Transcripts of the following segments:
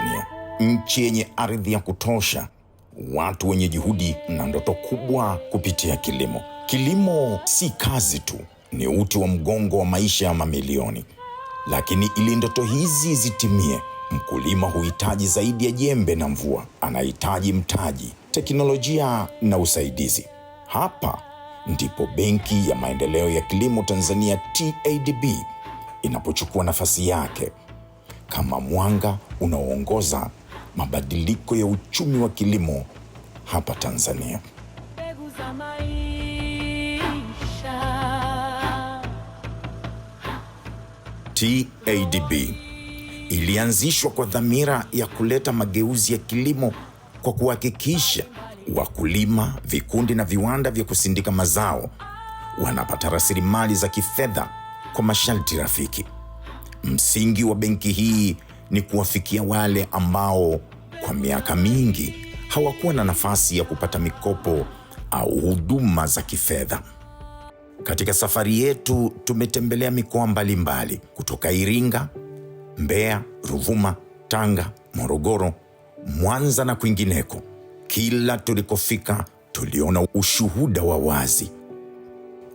Tanzania, nchi yenye ardhi ya kutosha, watu wenye juhudi na ndoto kubwa kupitia kilimo. Kilimo si kazi tu, ni uti wa mgongo wa maisha ya mamilioni. Lakini ili ndoto hizi zitimie, mkulima huhitaji zaidi ya jembe na mvua. Anahitaji mtaji, teknolojia na usaidizi. Hapa ndipo Benki ya Maendeleo ya Kilimo Tanzania TADB inapochukua nafasi yake kama mwanga unaoongoza mabadiliko ya uchumi wa kilimo hapa Tanzania. Mbegu za maisha. TADB ilianzishwa kwa dhamira ya kuleta mageuzi ya kilimo kwa kuhakikisha wakulima, vikundi na viwanda vya kusindika mazao wanapata rasilimali za kifedha kwa masharti rafiki. Msingi wa benki hii ni kuwafikia wale ambao kwa miaka mingi hawakuwa na nafasi ya kupata mikopo au huduma za kifedha. Katika safari yetu tumetembelea mikoa mbalimbali kutoka Iringa, Mbeya, Ruvuma, Tanga, Morogoro, Mwanza na kwingineko. Kila tulikofika tuliona ushuhuda wa wazi.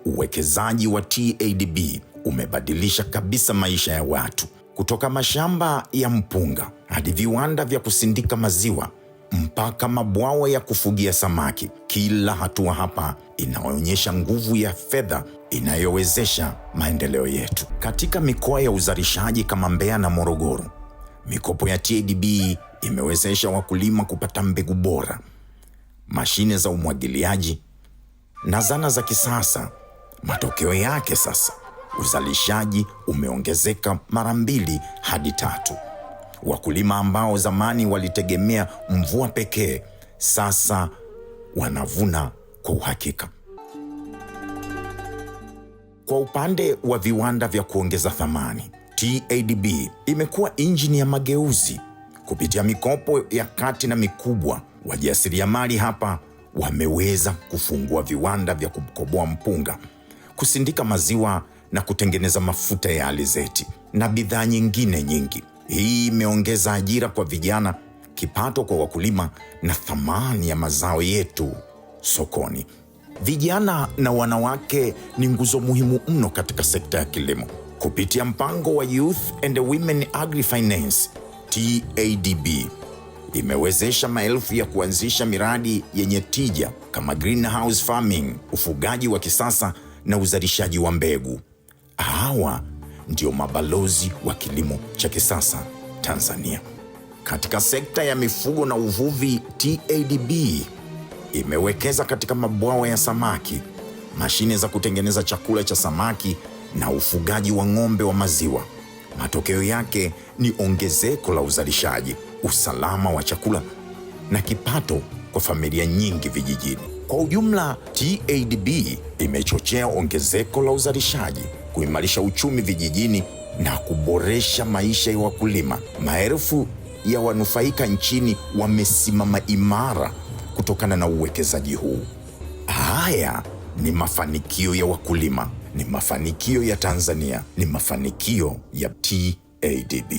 Uwekezaji wa TADB umebadilisha kabisa maisha ya watu, kutoka mashamba ya mpunga hadi viwanda vya kusindika maziwa mpaka mabwawa ya kufugia samaki. Kila hatua hapa inaonyesha nguvu ya fedha inayowezesha maendeleo yetu. Katika mikoa ya uzalishaji kama Mbeya na Morogoro, mikopo ya TADB imewezesha wakulima kupata mbegu bora, mashine za umwagiliaji na zana za kisasa. Matokeo yake sasa, uzalishaji umeongezeka mara mbili hadi tatu. Wakulima ambao zamani walitegemea mvua pekee, sasa wanavuna kwa uhakika. Kwa upande wa viwanda vya kuongeza thamani, TADB imekuwa injini ya mageuzi. Kupitia mikopo ya kati na mikubwa, wajasiriamali hapa wameweza kufungua viwanda vya kukoboa mpunga, kusindika maziwa na kutengeneza mafuta ya alizeti na bidhaa nyingine nyingi. Hii imeongeza ajira kwa vijana, kipato kwa wakulima na thamani ya mazao yetu sokoni. Vijana na wanawake ni nguzo muhimu mno katika sekta ya kilimo. Kupitia mpango wa Youth and Women Agri-Finance, TADB imewezesha maelfu ya kuanzisha miradi yenye tija kama greenhouse farming, ufugaji wa kisasa na uzalishaji wa mbegu. Hawa ndio mabalozi wa kilimo cha kisasa Tanzania. Katika sekta ya mifugo na uvuvi, TADB imewekeza katika mabwawa ya samaki, mashine za kutengeneza chakula cha samaki na ufugaji wa ng'ombe wa maziwa. Matokeo yake ni ongezeko la uzalishaji, usalama wa chakula na kipato kwa familia nyingi vijijini. Kwa ujumla, TADB imechochea ongezeko la uzalishaji, kuimarisha uchumi vijijini na kuboresha maisha ya wakulima. Maelfu ya wanufaika nchini wamesimama imara kutokana na uwekezaji huu. Haya ni mafanikio ya wakulima, ni mafanikio ya Tanzania, ni mafanikio ya TADB.